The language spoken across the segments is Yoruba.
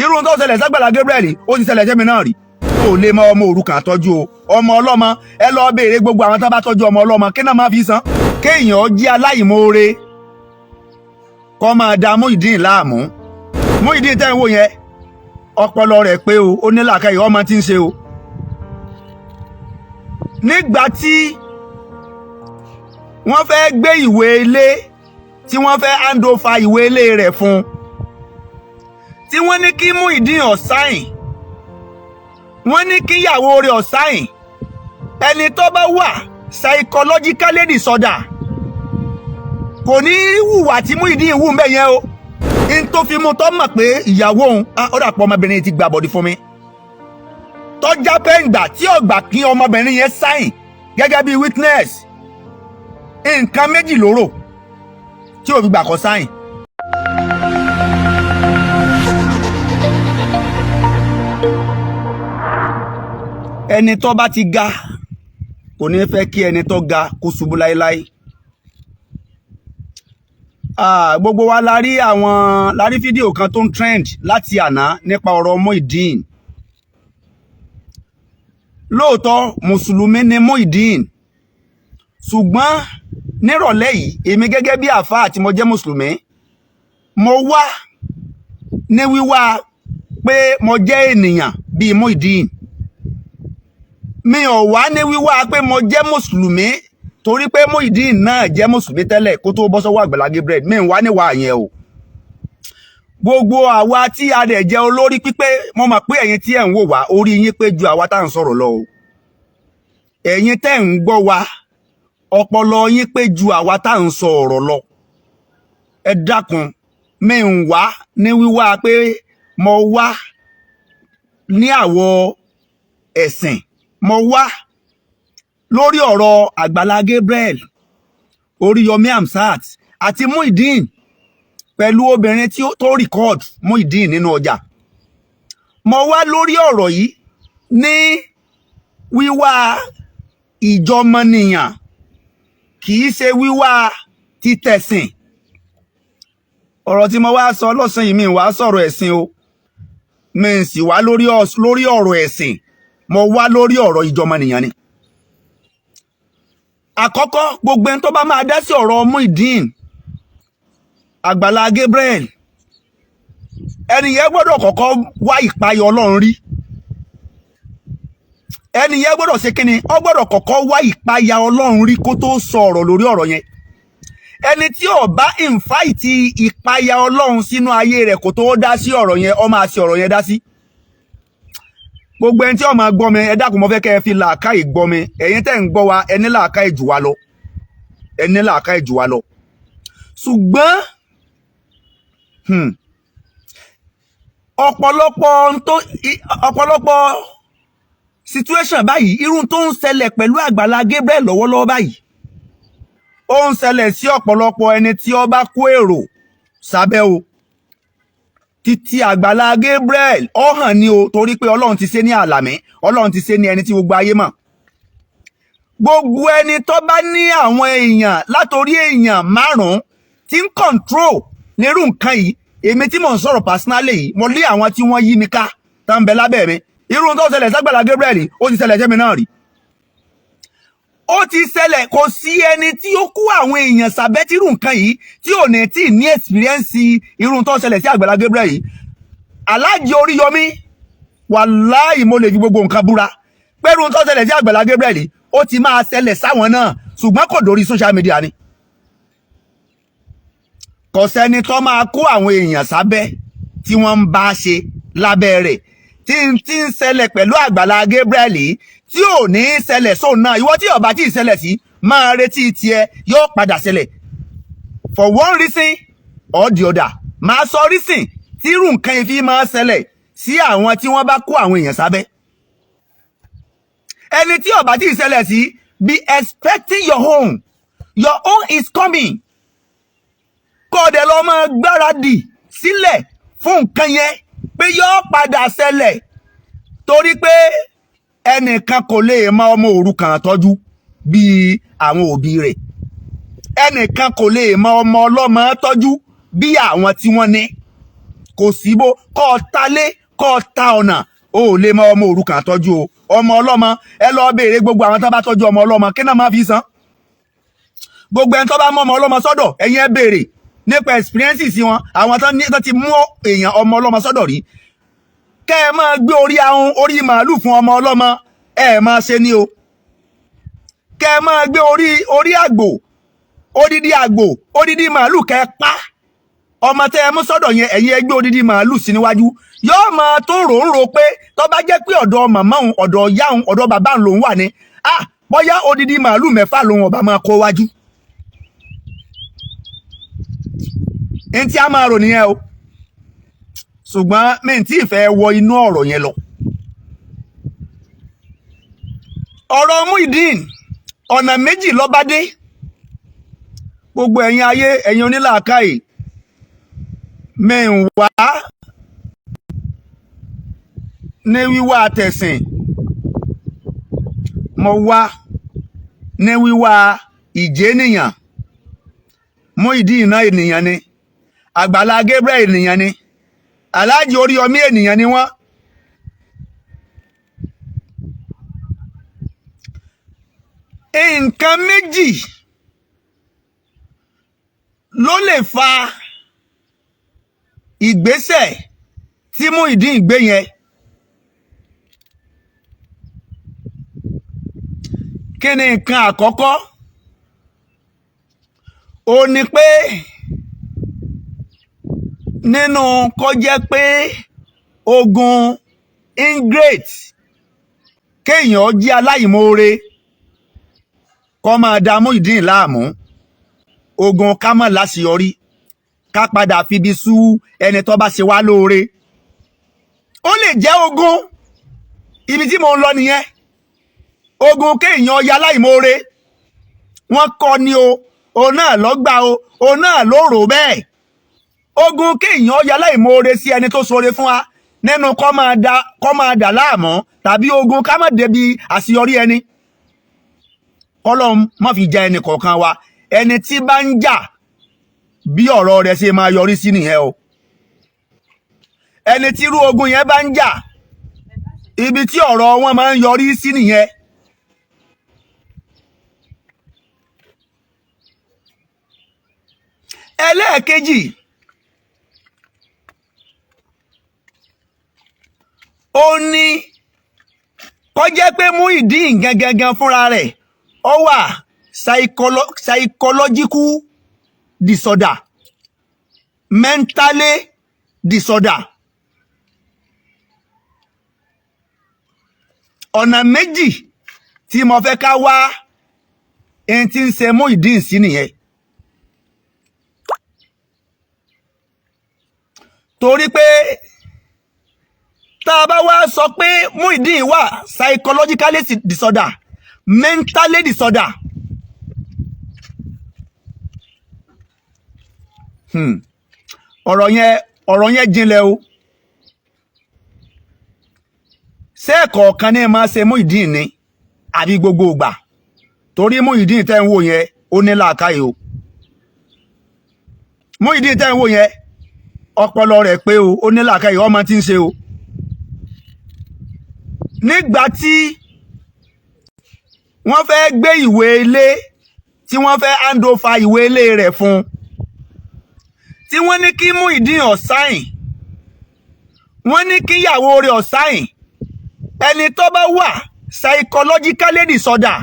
Irú tó ṣẹlẹ̀ ságbàlá Gabriel, ó ti ṣẹlẹ̀ sẹ́mi náà rí. Kò lè mọ ọmọ òrukàn tọ́jú o. Ọmọ ọlọ́mọ, ẹ lọ béèrè gbogbo àwọn tó bá tọ́jú ọmọ ọlọ́mọ, kí náà máa fi san. Kéèyàn jí aláìmoore kó máa da Muyideen láàmú. Muyideen tẹ́ ń wò yẹn, ọpọlọ rẹ̀ pé o, ó ní làákàyè, ọmọ tí ń ṣe o. Nígbà tí wọ́n fẹ́ gbé ìwé ilé, tí wọ́n fẹ́ hand over ìwé ilé rẹ̀ fún, tí wọ́n ní kí Muyideen ó sign, wọ́n ní kí ìyàwó rẹ̀ ó sign, ẹni tó bá wà psychologically disorder kò ní hùwà tí Muyideen hù mbẹ́ yẹn o. N tó fi mú tó mọ̀ pé ìyàwó òun, ó dàpọ̀ ọmọbìnrin ti gbà bọ̀dí fún mi, tọ́já pẹ́ǹgbà tí ọ̀gbà kí ọmọbìnrin yẹn sign gẹ́gẹ́ bí witness, nǹkan méjì lóró tí ò fi gbà kọ́ sign. Ẹni tó bá ti ga kò ní fẹ́ kí ẹni tó ga kó ṣubú láéláé. Gbogbo wa la rí àwọn la rí fídíò kan tó ń trend láti àná nípa ọ̀rọ̀ Muyideen. Lóòótọ́, mùsùlùmí ni Muyideen, ṣùgbọ́n nírọ̀lẹ́ yìí, èmi gẹ́gẹ́ bí àáfàá tí mo jẹ́ mùsùlùmí, mo wá ní wíwá pé mo jẹ́ ènìyàn bíi Muyideen. Mi ò wá ní wíwá pé mo jẹ́ mùsùlùmí, torí pé Muyideen náà jẹ́ mùsùlùmí tẹ́lẹ̀ kó tó bọ́ sọ́wọ́ Àgbàlá Gabriel. Mi ń wá níwá yẹn o. Gbogbo àwa tí a dẹ̀ jẹ́ olórí pípé, mo mọ̀ pé ẹ̀yin tí ẹ̀ ń wò wá, orí yín pé ju àwa tá à ń sọ̀rọ̀ lọ o. Ẹ̀yin tẹ́ ń gbọ́ wa, ọpọlọ yín pé ju àwa tá à ń sọ ọ̀rọ̀ lọ. Ẹ dákun, mi ń wá ní wíwá pé mo wá ní àwọ̀ ẹ̀sìn, mo wá lórí ọ̀rọ̀ Àgbàlá Gabriel, Oríyọmí Hamzat àti Muyideen pẹ̀lú obìnrin tí tó record Muyideen nínú ọjà. Mo wá lórí ọ̀rọ̀ yìí ní wíwá ìjọmọnìyàn, kì í ṣe wíwá títẹ̀sìn. Ọ̀rọ̀ tí mo wá sọ lọ́sàn yìí, mi wá sọ̀rọ̀ ẹ̀sìn o, mi sì wá lórí ọ̀rọ̀ ẹ̀sìn, mo wá lórí ọ̀rọ̀ ìjọmọnìyàn ni. Àkọ́kọ́, gbogbo ẹni tó bá máa dá sí ọ̀rọ̀ Muyideen, Àgbàlá Gabriel, ẹni yẹn gbọ́dọ̀ kọ́kọ́ wá ìpayà Ọlọ́run rí. Ẹni yẹn gbọ́dọ̀ ṣe kíni? Ó gbọ́dọ̀ kọ́kọ́ wá ìpayà Ọlọ́run rí kó tó sọ ọ̀rọ̀ lórí ọ̀rọ̀ yẹn. Ẹni tí ó bá invite ìpayà Ọlọ́run sínú ayé rẹ̀ kó tó dá sí ọ̀rọ̀ yẹn, ó máa ṣe ọ̀rọ̀ yẹn dá sí. Gbogbo ẹni tí ó máa gbọ́ mi, ẹ dákun, mo fẹ́ kẹ́ ẹ fi làákàyè gbọ́ mi. Ẹ̀yin tẹ́ ń gbọ́ wa, ẹ ní làákàyè jù wá lọ, ẹ ní làákàyè jù wá lọ. Ṣùgbọ́n ọ̀pọ̀lọpọ̀ situation báyìí, irú tó ń ṣẹlẹ̀ pẹ̀lú Àgbàlá Gabriel lọ́wọ́lọ́wọ́ báyìí, ó ń ṣẹlẹ̀ sí ọ̀pọ̀lọpọ̀ ẹni tí ó bá kó èrò sábẹ́ o. Títí Àgbàlá Gabriel ó hàn ní o, torí pé Ọlọ́run ti ṣe ní àlàmí, Ọlọ́run ti ṣe ní ẹni tí gbogbo ayé mọ̀. Gbogbo ẹni tó bá ní àwọn èèyàn látòrí èèyàn márùn-ún tí ń control nírú nǹkan yìí, èmi tí mò ń sọ̀rọ̀ personally yìí, mo lé àwọn tí wọ́n yí mi ká tá ń bẹ lábẹ́ mi. Irú tó ṣẹlẹ̀ ságbàlá Gabriel, ó ti ṣẹlẹ̀ sẹ́mi náà rí, ó ti ṣẹlẹ̀. Kò sí ẹni tí ó kó àwọn èèyàn sábẹ́ tírú nǹkan yìí tí ò ní tí ní experience irú tó ṣẹlẹ̀ sí Àgbàlá Gabriel yìí. Aláàjì Oríyọmí, wàláì, mo lè fi gbogbo nǹkan búra pé irú tó ṣẹlẹ̀ sí Àgbàlá Gabriel yìí, ó ti máa ṣẹlẹ̀ sáwọn náà, ṣùgbọ́n kò dórí social media ni. Kò sẹ́ni tó máa kó àwọn èèyàn sábẹ́ tí wọ́n ń bá ṣe lábẹ́ rẹ̀ tí ń ṣẹlẹ̀ pẹ̀lú Àgbàlá Gabriel yìí tí ò ní ṣẹlẹ̀ sóun náà. Ìwọ tí ó bá tí ì ṣẹlẹ̀ sí, máa retí tiẹ̀, yóò padà ṣẹlẹ̀ for one reason or the other. Máa sọ reason tí irú nǹkan yìí fi máa ṣẹlẹ̀ sí àwọn tí wọ́n bá kó àwọn èèyàn sábẹ́. Ẹni tí ó bá tí ì ṣẹlẹ̀ sí, be expecting your own. Your own is coming. Kó o dẹ̀ lọ máa gbáradì sílẹ̀ fún nǹkan yẹn pé yóò padà ṣẹlẹ̀, torí pé ẹnìkan kò lè mọ ọmọ òrukàn tọ́jú bíi àwọn òbí rẹ̀, ẹnìkan kò lè mọ ọmọ ọlọ́mọ tọ́jú bí àwọn tí wọ́n ní. Kò sí bó kọ́ ọ ta lé, kọ́ ọ ta ọ̀nà, o ò lè mọ ọmọ òrukàn tọ́jú o. Ọmọ ọlọ́mọ, ẹ lọ béèrè gbogbo àwọn tó bá tọ́jú ọmọ ọlọ́mọ, kí náà máa fi san. Gbogbo ẹni tó bá mú ọmọ ọlọ́mọ sọ́dọ̀, ẹ̀yin ẹ béèrè nípa experiences wọn, àwọn tó ní tó ti mú èèyàn ọmọ ọlọ́mọ sọ́dọ̀ rí. Kẹ́ ẹ máa gbé orí ahun, orí màálù fún ọmọ ọlọ́mọ, ẹ máa ṣe ni o. Kẹ́ ẹ máa gbé orí àgbò, odidi àgbò, odidi màálù, kẹ́ ẹ pa ọmọ tẹ́ ẹ mú sọ́dọ̀ yẹn, ẹ̀yin ẹ gbé odidi màálù sí níwájú, yóò máa tó rò ń ro pé tó bá jẹ́ pé ọ̀dọ̀ màmá òun, ọ̀dọ̀ ìyá òun, ọ̀dọ̀ bàbá òun lòun wà ní, ah, bóyá odidi màálù 6 lòun ọba máa kó wájú. N tí a máa rò nìyẹn o. Ṣùgbọ́n mi tí ì fẹ́ wọ inú ọ̀rọ̀ yẹn lọ. Ọ̀rọ̀ Muyideen ọ̀nà méjì ló bá dé. Gbogbo ẹ̀yin ayé, ẹ̀yin onílàákàyè, mi ń wá ní wíwá tẹ̀sìn, mo wá ní wíwá ìjénìyàn. Muyideen náà ènìyàn ni, Àgbàlá Gabriel ènìyàn ni, Alhaji Oríyọmí ènìyàn ni wọ́n. Nǹkan méjì ló lè fa ìgbésẹ̀ tí Muyideen gbé yẹn. Kí ni nǹkan àkọ́kọ́? Ó ní pé nínú kó jẹ́ pé ogun ingrate, kéèyàn jẹ́ aláìmoore, kó máa da Muyideen láàmú, ogun ká má láṣeyọrí, ká padà fibi sú ẹni tó bá ṣe wá lóore. Ó lè jẹ́ ogun, ibi tí mo ń lọ nìyẹn. Ogun kéèyàn ya aláìmoore, wọ́n kọ́ ni o, òun náà ló gbà o, òun náà ló rò bẹ́ẹ̀. Ogun kéèyàn ya aláìmoore sí ẹni tó ṣoore fún wa, nínú kó máa dà láàmú, tàbí ogun ká má débi àṣeyọrí ẹni. Kọ́lọ́run má fi ja ẹnì kọ̀ọ̀kan wa. Ẹni tí bá ń jà, bí ọ̀rọ̀ rẹ̀ ṣe máa yọrí sí nìyẹn o. Ẹni tí irú ogun yẹn bá ń jà, ibi tí ọ̀rọ̀ wọn máa ń yọrí sí nìyẹn. Ẹlẹ́ẹ̀kejì, ó ní kó jẹ́ pé Muyideen gangan fúnra rẹ̀ ó wà psychological disorder, mentally disorder. Ọ̀nà méjì tí mo fẹ́ ká wá ẹni tí ń ṣe Muyideen sí nìyẹn. Torí pé tá a bá wá sọ pé Muyideen wà psychologically disorder, mentally disorder, ọ̀rọ̀ yẹn jinlẹ̀ o. Ṣé ẹ̀kọ̀ọ̀kan ní máa ṣe Muyideen ni àbí gbogbo ìgbà? Torí Muyideen tẹ́ ń wò yẹn, ó ní làákàyè o. Muyideen tẹ́ ń wò yẹn, ọpọlọ rẹ̀ pé o, ó ní làákàyè, ọmọ tí ń ṣe o. Nígbà tí wọ́n fẹ́ gbé ìwé ilé, tí wọ́n fẹ́ hand over ìwé ilé rẹ̀ fún, tí wọ́n ní kí Muyideen ó sign, wọ́n ní kí ìyàwó rẹ̀ ó sign, ẹni tó bá wà psychologically disorder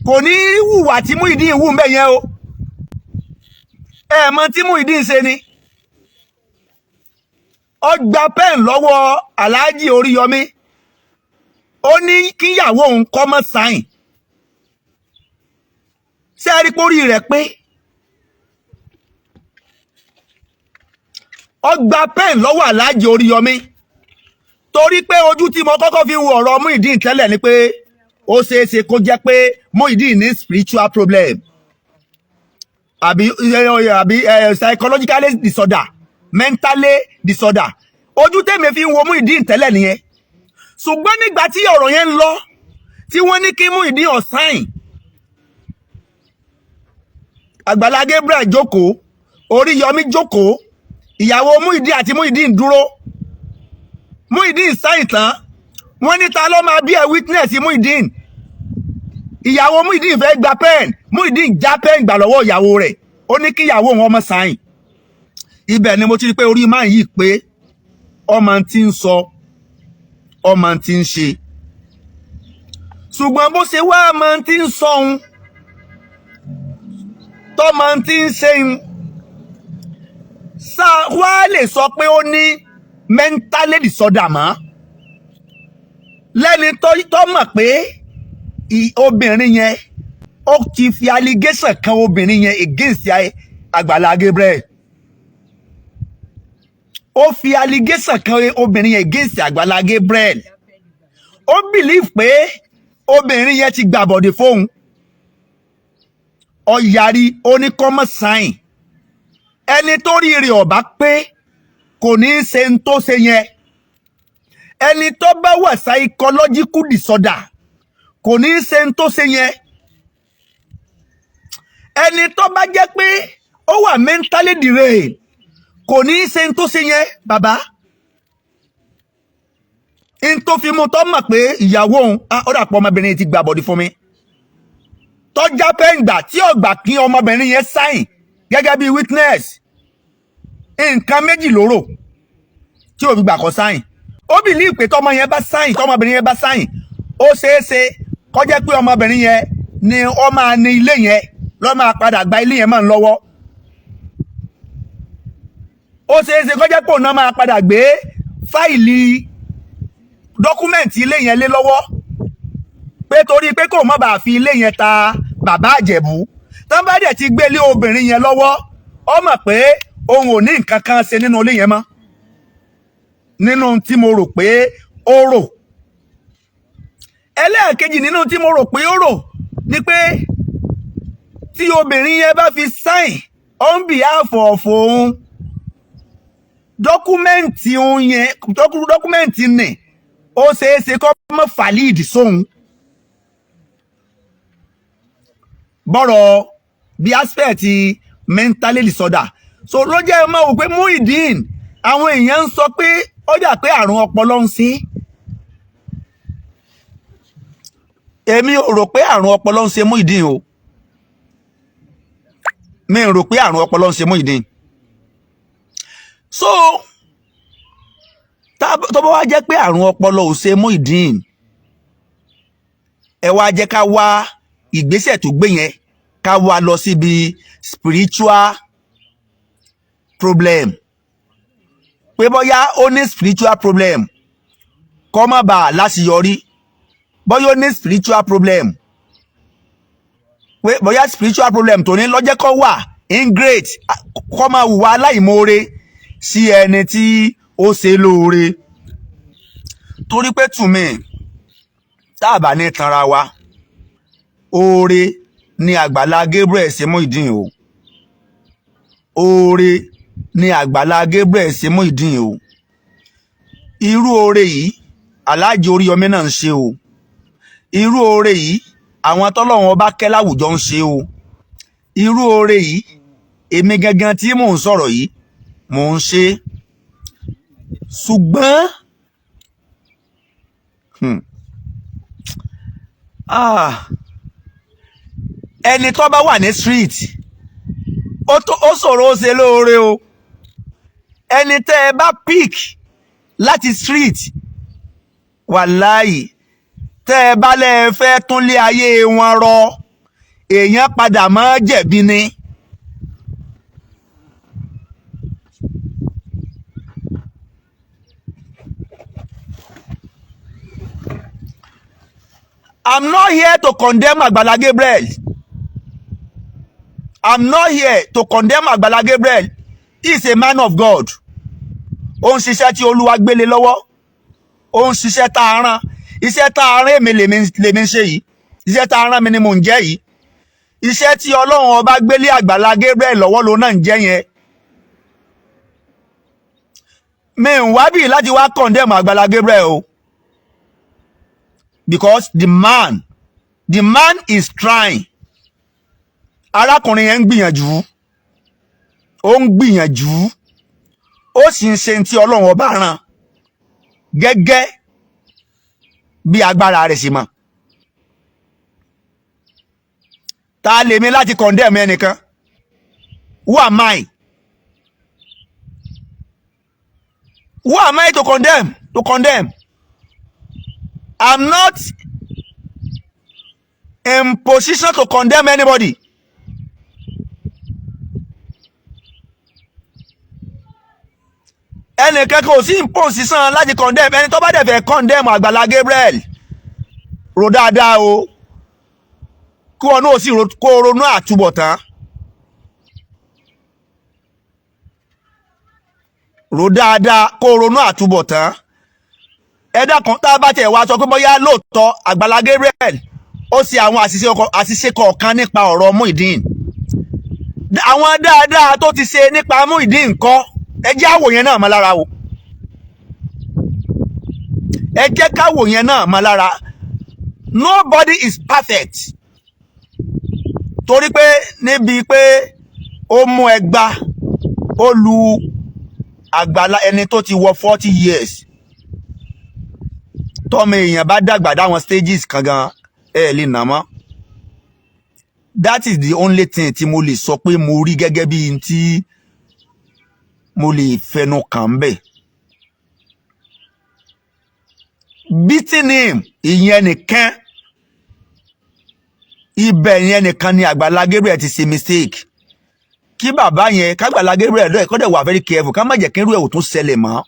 kò ní hùwà tí Muyideen hù mbẹ̀ yẹn o. Ẹ mọ̀ tí Muyideen ṣe ni, ó gba pen lọ́wọ́ Alhaji Oríyọmí, ó ní kíyàwó òun kó má sign. Ṣé ẹ rí pórí rẹ̀ pé ó gba pen lọ́wọ́ Alhaji Oríyọmí? Torí pé ojú tí mo kọ́kọ́ fi wo ọ̀rọ̀ Muyideen tẹ́lẹ̀ ni pé ó ṣeé ṣe kó jẹ́ pé Muyideen ní spiritual problem àbí psychological disorder, mentally disorder. Ojú tèmi fi ń wo Muyideen tẹ́lẹ̀ nìyẹn. Ṣùgbọ́n nígbà tí ọ̀rọ̀ yẹn ń lọ, tí wọ́n ní kí Muyideen ó sign, Àgbàlá Gabriel jókòó, Oríyọmí jókòó, Ìyàwó Muyideen àti Muyideen dúró, Muyideen sign tán, wọ́n ní ta ló máa bear witness Muyideen. Ìyàwó Muyideen fẹ́ gba pen, Muyideen já pen gbà lọ́wọ́ ìyàwó rẹ̀, ó ní kí ìyàwó òun ọmọ sign. Ibẹ̀ ni mo ti rí pé orí máa yí pé ọmọ tí ń sọ, ọmọ tí ń ṣe. Ṣùgbọ́n bó ṣe wá ọmọ tí ń sọ ohun tọmọ tí ń ṣe ń sá wá lè sọ pé ó ní mentally disorder mọ́ lẹ́ni tó mọ̀ pé obìnrin yẹn, ó ti fi allegation kan obìnrin yẹn against Àgbàlá Gabriel. Ó fi allegation kan obìnrin yẹn against Àgbàlá Gabriel. Ó believe pé obìnrin yẹn ti gbàbọ̀dè fóun. Ó yarí, ó ní kó má sign. Ẹni tó rí rẹ̀ ọ̀bá pé kò ní í ṣe ń tó ṣe yẹn. Ẹni tó bá wà psychological disorder kò ní í ṣe ń tó ṣe yẹn. Ẹni tó bá jẹ́ pé ó wà mentally derailed kò ní í ṣe ń tó ṣe yẹn. Bàbá n tó fi mú tó mọ̀ pé ìyàwó òun, ó dàpọ̀ ọmọbìnrin ti gbàbọ̀dì fún mi, tọ́já pẹ́ǹgbà tí ọ̀gbà kí ọmọbìnrin yẹn sign gẹ́gẹ́ bí witness, nǹkan méjì ló rò tí òbí gbà kọ́ sign. Ó believe pé tọmọ yẹn bá sign, tọmọbìnrin yẹn bá sign, ó ṣeé ṣe kó jẹ́ pé ọmọbìnrin yẹn ni ó máa ní ilé yẹn, ló máa padà gba ilé yẹn mọ́ ń lọ́wọ́. Ó ṣeé ṣe kó jẹ́ pé òun náà máa padà gbé file document ilé yẹn lé lọ́wọ́, pé torí pé kò má bàa fi ilé yẹn ta bàbá àjẹ̀bú. Tán bá dẹ̀ ti gbé lé obìnrin yẹn lọ́wọ́, ó mọ̀ pé òun ò ní nǹkan kan ṣe nínú ilé yẹn mọ́. Nínú tí mo rò pé ó rò, ẹlẹ́ẹ̀kejì nínú tí mo rò pé ó rò ni pé tí obìnrin yẹn bá fi sign on behalf of òun, document òun yẹn, document nì, ó ṣeé ṣe kó má valid sóhun. Bọ́rọ̀ bí aspect mentally disorder, so ló jẹ́ mọ́ wò pé Muyideen, àwọn èèyàn ń sọ pé ó dà pé àrùn ọpọlọ ń ṣe. Èmi ò rò pé àrùn ọpọlọ ń ṣe Muyideen o. Mi ò rò pé àrùn ọpọlọ ń ṣe Muyideen. So tó bá wá jẹ́ pé àrùn ọpọlọ ò ṣe Muyideen, ẹ wá jẹ́ ká wá ìgbésẹ̀ tó gbé yẹn, ká wá lọ síbi spiritual problem, pé bóyá ó ní spiritual problem kó má bàa láṣeyọrí, bóyá ó ní spiritual problem, pé bóyá spiritual problem tó ní lọ́jẹ́ kó wà ingrate, kó máa hùwà aláìmoore sí ẹni tí ó ṣe lóore. Torí pé to me, tá a bá ní tanra wa, oore ni Àgbàlá Gabriel ṣe Muyideen o. Oore ni Àgbàlá Gabriel ṣe Muyideen o. Irú oore yìí, Aláàjì Oríyọmí náà ń ṣe o. Irú oore yìí, àwọn tọ́lọ́run ọba kẹ́ láwùjọ ń ṣe o. Irú oore yìí, èmi gangan tí mò ń sọ̀rọ̀ yìí, mò ń ṣe. Ṣùgbọ́n ẹni tó bá wà ní street, ó ṣòro ó ṣe lóore o. Ẹni tẹ́ ẹ bá pick láti street, wàláì, tẹ́ ẹ bá lẹ́ fẹ́ túnlé ayé wọn rọ, èèyàn padà máa jẹ̀bi ni. I'm not here to condemn Agbala Gabriel. I'm not here to condemn Agbala Gabriel. He is a man of God. Ó ń ṣiṣẹ́ tí Olúwa gbélé lọ́wọ́. Ó ń ṣiṣẹ́ tá a rán. Iṣẹ́ tá a rán èmi lèmi ń ṣe yìí. Iṣẹ́ tá a rán mi ni mò ń jẹ́ yìí. Iṣẹ́ tí Ọlọ́run ọba gbélé Àgbàlá Gabriel lọ́wọ́ ló náà ń jẹ́ yẹn. Mi ń wá bí láti wá condemn Àgbàlá Gabriel o. Because the man is trying. Arákùnrin yẹn ń gbìyànjú. Ó ń gbìyànjú. Ó sì ń ṣe tí Ọlọ́run Ọba rán gẹ́gẹ́ bí agbára rẹ̀ sì mọ̀. Ta lèmi láti condemn ẹnìkan? Who am I? Who am I to condemn? To condemn? I'm not in position to condemn anybody. Ẹnìkan kò sí in position láti condemn. Ẹni tó bá dẹ̀ fẹ́ condemn Àgbàlá Gabriel, rò dáadáa o, kí wọn náà sì kó ronú àtúbọ̀tán. Rò dáadáa, kó ronú àtúbọ̀tán. Ẹ dákun, tá a bá tiẹ̀ wá sọ pé bóyá lóòótọ́ Àgbàlá Gabriel ó ṣe àwọn àṣìṣe kọ̀ọ̀kan nípa ọ̀rọ̀ Muyideen, àwọn dáadáa tó ti ṣe nípa Muyideen ńkọ́? Ẹ jẹ́ àwò yẹn náà mọ́ lára o. Ẹ jẹ́ káwò yẹn náà mọ́ lára. Nobody is perfect. Torí pé níbi pé ó mú ẹgba, ó lu àgbàlá, ẹni tó ti wọ 40 years, tọ́mọ èèyàn bá dàgbà dáwọn stages kan gan, ẹ lè nà mọ́. That is the only thing tí mo lè sọ pé mo rí gẹ́gẹ́ bí n tí mo lè fẹnu kàn bẹ́ẹ̀. Beating him, ìyẹn nìkan, ibẹ̀ yẹn nìkan ni Àgbàlá Gabriel ti ṣe mistake. Kí bàbá yẹn, kágbàlá Gabriel lọ́ọ̀ kọ́ dẹ̀ wà very careful, ká má jẹ́ kí irú ẹ̀ ò tún ṣẹlẹ̀ mọ́.